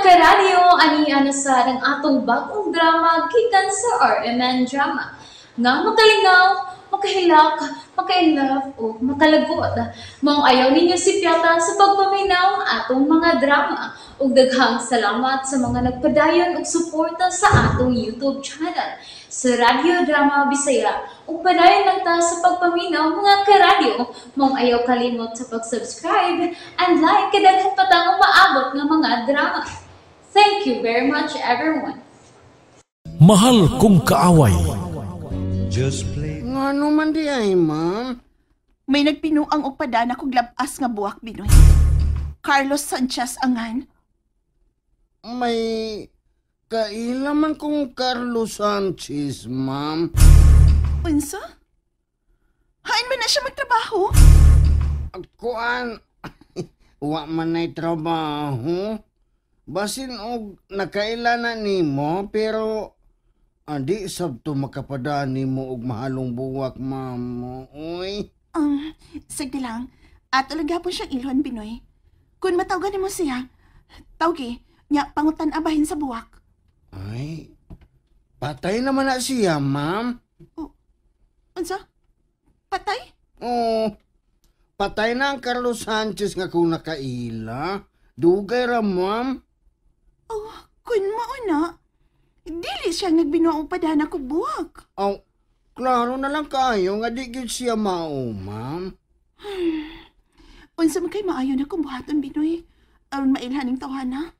Karadyo, ani ana sa ang atong bagong drama gikan sa RMN Drama. Nga makalingaw, makahilak, maka-inlove o makalagot. Maong ayaw ninyo sipyata sa pagpaminaw atong mga drama. Ug daghang salamat sa mga nagpadayon og suporta sa atong YouTube channel sa Radyo Drama Bisaya. Ug padayon lang ta sa pagpaminaw, mga karadyo. Maong ayaw kalimot sa pag-subscribe and like kay daghan pa tang umaabot nga mga drama. Thank you very much, everyone. Mahal Kong Kaaway. Ngano man di ay, ma'am? May nagpinuang og padana kog labas nga buwak, Binoy. Carlos Sanchez angan. May kaila man kong Carlos Sanchez, ma'am. Unsa? Hain man na siya magtrabaho? Kuan, wa man na'y trabaho. Basin og nakaila na nimo, pero andi sabto makapadaan nimo og mahalong buwak, ma'am. Uy. Sige lang. Ato lang gapon siyang ilhon, Binoy. Kung matawagan nimo siya, tawgi, nya pangutan abahin sa buwak. Ay, patay naman na siya, ma'am. Unsa? Patay? Oo. Patay na ang Carlos Sanchez nga kung nakaila. Dugay ra, ma'am. Oh, kun mao na. Dili siya nagbinuang padana kog buwak. Aw, klaro na lang kayo nga di gyud siya mao, ma'am. Unsa man kay maayo na kung buhaton, Binoy? Aron mailhan ning tawhana.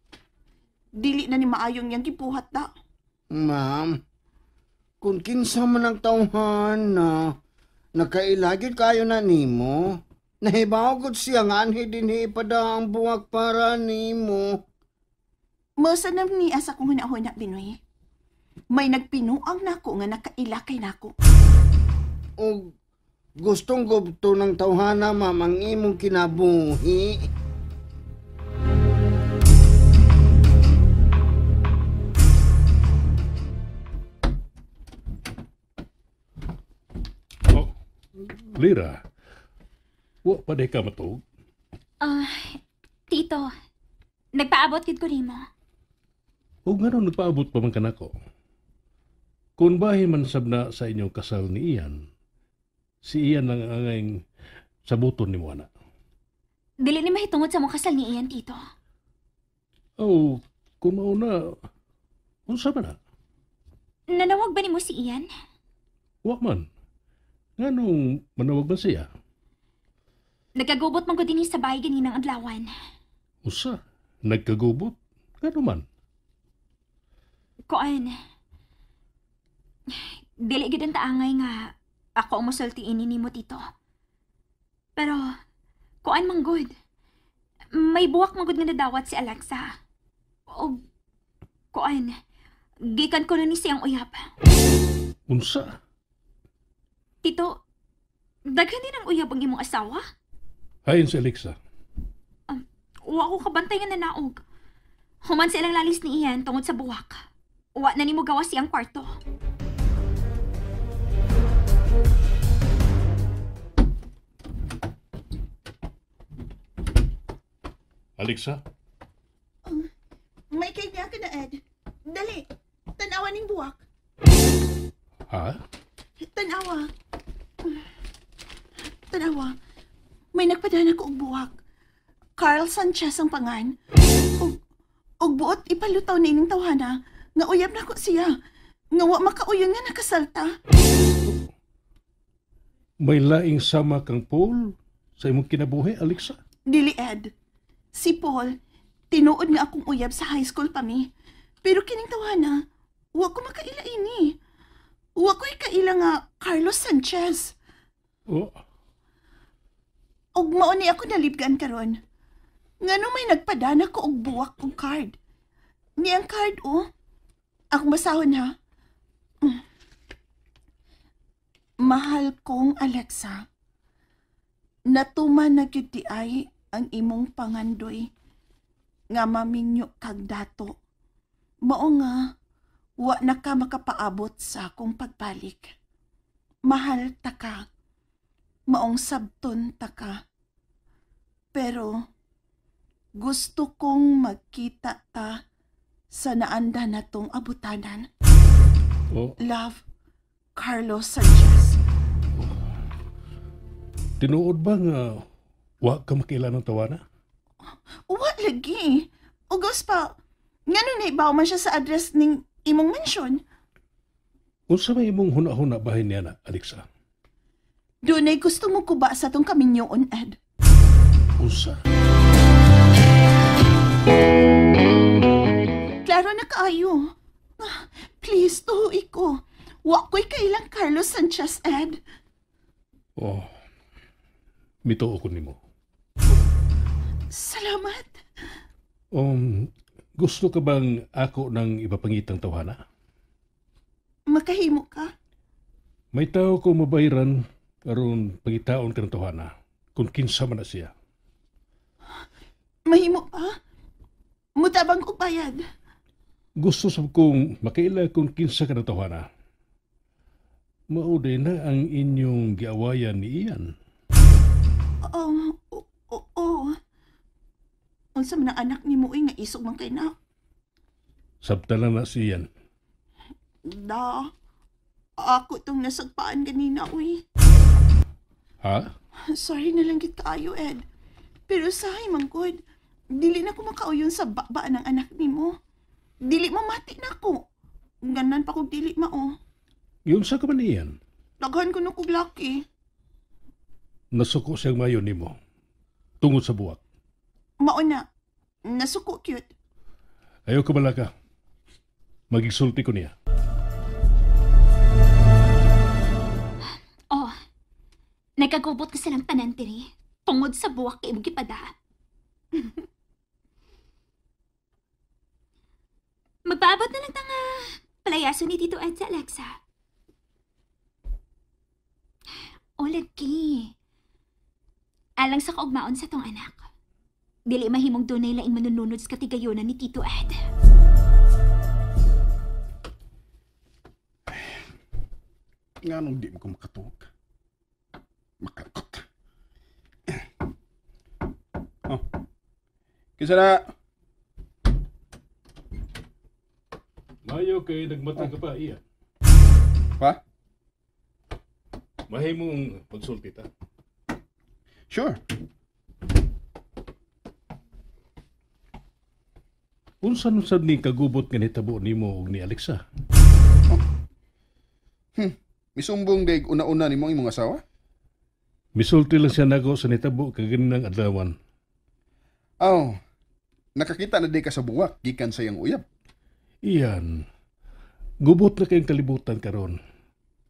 Dili na ni maayong yang gibuhat da. Ma'am, kung kinsa man ang tawhana, nakaila gyud kayo na nimo. Nahibaw gud siya nga anhi dinhi ipada ang buwak para nimo. Mao sa nam niya sa kong hunahuna, Binoy. May nagpinuang nako nga nakaila kay nako. Og gustong gubto ng tawhana, ma'am, ang imong kinabuhi. Oh, Lira, wa pa di ka matuog? Ah, Tito, nagpaabot gid ko nimo. O nga nagpaabot pa man kanako? Kung bahin man sab na sa inyong kasal ni Ian, si Ian lang ang angayng sabuton ni mo, ana. Dili ni mahitungod sa mong kasal ni Ian, Tito. Oh, kung mauna, unsa man na? Nanawag ba nimo si Ian? Wa man. Nganong manawag ba siya? Nagkagubot man ko dinhi sa bahay ganinang adlawan. Usa, nagkagubot? Ngano man? Kuan. Dili gid ang taangay nga ako ang mosulti ini nimo, Tito. Pero kuan man gud. May buwak man gud nga nadawat si Alexa. Og kuan, gikan ko na ni siyang uyab. Unsa? Tito, daghan din ang uyab ang imong asawa? Hain si Alexa. Wa ko kabantay nga nanaog. Human sa ilang lalis ni Ian tungod sa buwak. Wa na nimo gawas siyang kwarto. Alexa? May kay ka na, Ed. Dali, tanawa ning buwak. Ha? Tanawa. Tanawa. May nagpadana ko og buwak. Carl Sanchez ang pangan. Og buot ipalutaw ni ining tawhana nga uyab na ko siya. Nga wa makauyon nga nakasalta. May laing sama kang Paul sa imong kinabuhi, Alexa? Dili, Ed. Si Paul, tinuod nga akong uyab sa high school pa mi. Pero kining tawhana, wa ko makaila ini. Wa ko ikaila nga Carlos Sanchez. Oh. Og mao ni ako nalibgan karon. Ngano may nagpadana ko og buwak og card. Ni ang card, oh. Akong basahon ha. Mahal kong Alexa. Natuman na gyud di ay ang imong pangandoy nga maminyo kag dato. Mao nga wa na ka makapaabot sa akong pagbalik. Mahal ta ka. Maong sabton ta ka. Pero gusto kong magkita ta Sa naanda na tong abutanan. Oh, Love, Carlos Sanchez. Tinuod ba nga wa ka makilala ng tawana? Wa lagi. Ugos pa, ngano naibaw man siya sa address ning imong mansyon? Unsa may imong huna-huna bahin niya na, Alexa? Dunay gusto mo kuba sa tong kaminyoon, Ed. Unsa? Klaro na kaayo. Ah, please, tuhuy ko. Wa ko'y kailang Carlos Sanchez, Ed. Oh, mituo ko nimo. Salamat. Gusto ka bang ako ng ipapangitang tawhana? Makahimo ka. May tao ko mabahiran aron pangitaon ka ng tawhana kung kinsa man na siya. Mahimo pa? Mutabang og bayad. Gusto sab kong makaila kung kinsa ka ng tawhana. Mao na ang inyong giawayan ni Ian. Oo, oo. Unsa man ang anak nimo uy nga isog man kay na? Sabta lang na si Ian. Da. Ako tong nasagpaan ganina uy. Ha? Sorry na lang gid kaayo, Ed. Pero sahay man gud. Dili na ko makauyon sa baba ng anak nimo. Dili mamati na ko. Ganan pa kog dili mao. Yun sa ka man Ian? Daghan ko no kog laki. Nasuko siyang mayo nimo. Tungod sa buwak. Mao na. Nasuko cute. Ayaw ka balaka. Magigsulti ko niya. Oh, nagkagubot ka silang tanan diri. Tungod sa buwak kay imong gipada. Magpaabot na lang tang palayaso ni Tito Ed sa Alexa. O lagi. Alang sa kaugmaon sa tong anak. Dili mahimong dunay laing manununod sa katigayonan ni Tito Ed. Nga nung di mo ko makatuog. Makalkot. Oh. Kinsa na? Mayo kay nagmata ka pa, Ian. Pa? Mahimong pagsulti ta. Sure. Unsa nun sad ni kagubot nga nitabo nimo og ni Alexa? Oh. Misumbong day una-una nimo ang imong asawa? Misulti lang siya nako sa nitabo kaganinang adlawan. Oh. Nakakita na day ka sa buwak gikan sa iyang uyab. Iyan. Gubot na kayong kalibutan karon.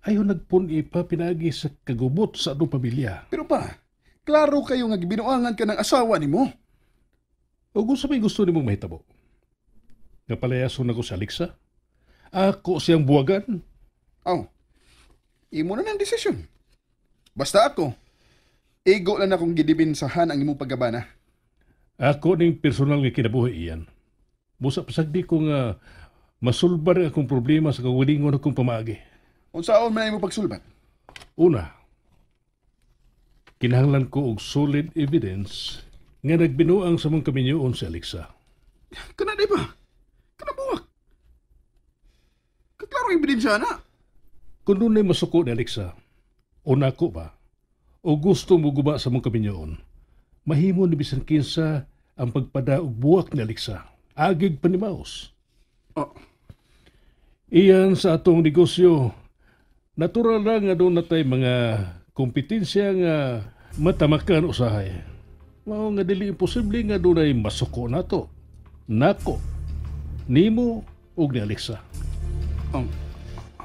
Ayaw nagpun-i pa pinaagi sa kagubot sa atong pamilya. Pero pa, klaro kayo nga gibinuangan ka ng asawa nimo. O kung sa may gusto nimong mahitabo. Nga palayason ako sa Alexa. Ako siyang buwagan. Oh. Imo na ng desisyon. Basta ako, igo lang akong gidibinsahan ang imong paggabana. Ako ning personal nga kinabuhi iyan. Busa pasagdi ko nga masulbar ang akong problema sa kagalingon akong pamaagi. Unsaon man ang imong pagsulbat? Una, kinahanglan ko og solid evidence nga nagbinuang sa mong kaminyoon si Alexa. Kana di ba? Kana buwak. Kaklaro ebidensya na. Kung dunay masuko ni Alexa, o nako ba, o gusto mo guba sa mong kaminyoon, mahimo ni bisan kinsa ang pagpada og buwak ni Alexa. Agig pa ni Maus. Oh. Iyan sa atong negosyo, natural lang nga doon natay mga kompetensya nga matamakan usahay. Mao nga dili imposible nga dunay masuko nato. Nako, nimo ug ni Alexa.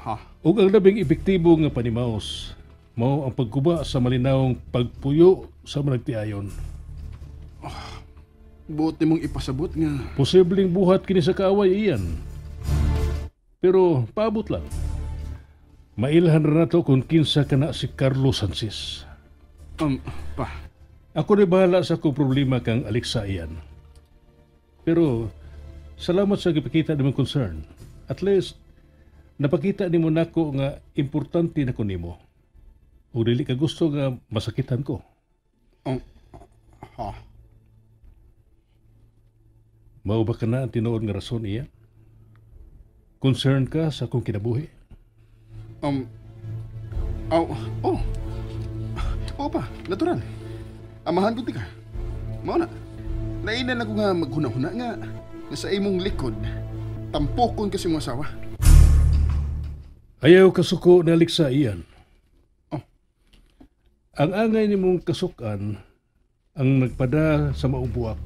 Ha? Ug ang labing epektibo nga panimaos, mao ang pagguba sa malinawong pagpuyo sa managtiayon. Oh, buot nimong ipasabot nga. Posibleng buhat kini sa kaaway iyan. Pero paabot lang. Mailhan ra nato kung kinsa kana si Carlos Sanchez. Pa. Ako na bahala sa akong problema kang Alexa iyan. Pero salamat sa gipakita nimong concern. At least napakita nimo nako nga importante na ko nimo. O dili ka gusto nga masakitan ko. Ha. Mao ba ka na ang tinuod nga rason iya? Concerned ka sa akong kinabuhi? Oh, oh. Oo pa, natural. Amahan ko ti ka. Mao na. Nainan ako nga maghuna-huna nga nga sa imong likod, tampokon kasi mong asawa. Ayaw kasuko na Alexa, Ian. Oh. Ang angay nimong kasukan ang nagpada sa maong buwak.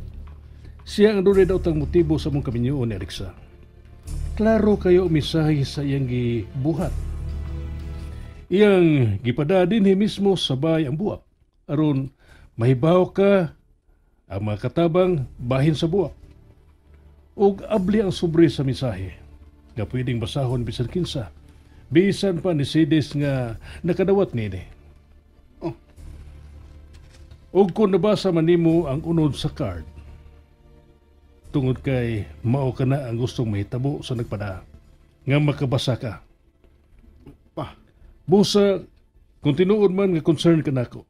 Siya ang dunay daw tang motibo sa mong kaminyoon ni Alexa. Klaro kayo mensahe sa iyang gibuhat. Iyang gipada dinhi mismo sabay ang buwak. Aron mahibaw ka ang mga katabang bahin sa buwak. Ug abli ang sobre sa mensahe nga pwedeng basahon bisan kinsa. Bisan pa ni Sides nga nakadawat nini. Oh. Ug kung nabasa man nimo ang unod sa card, tungod kay mao ka na ang gustong mahitabo sa nagpada, nga makabasa ka. Pa. Busa, kung tinuod man nga concern ka nako,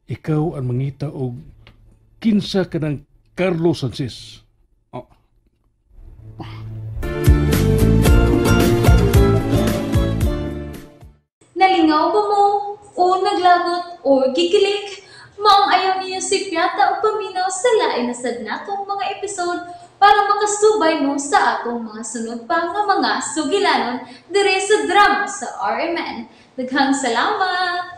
ikaw ang mangita og kinsa ka ng Carlos Sanchez. Oh. Nalingaw ba mo? O naglagot o gikilig? Maong ayaw niyo si Piata o paminaw sa lain na sad natong mga episode para makasubay mo sa atong mga sunod pa nga mga sugilanon dire sa drama sa RMN. Daghang salamat!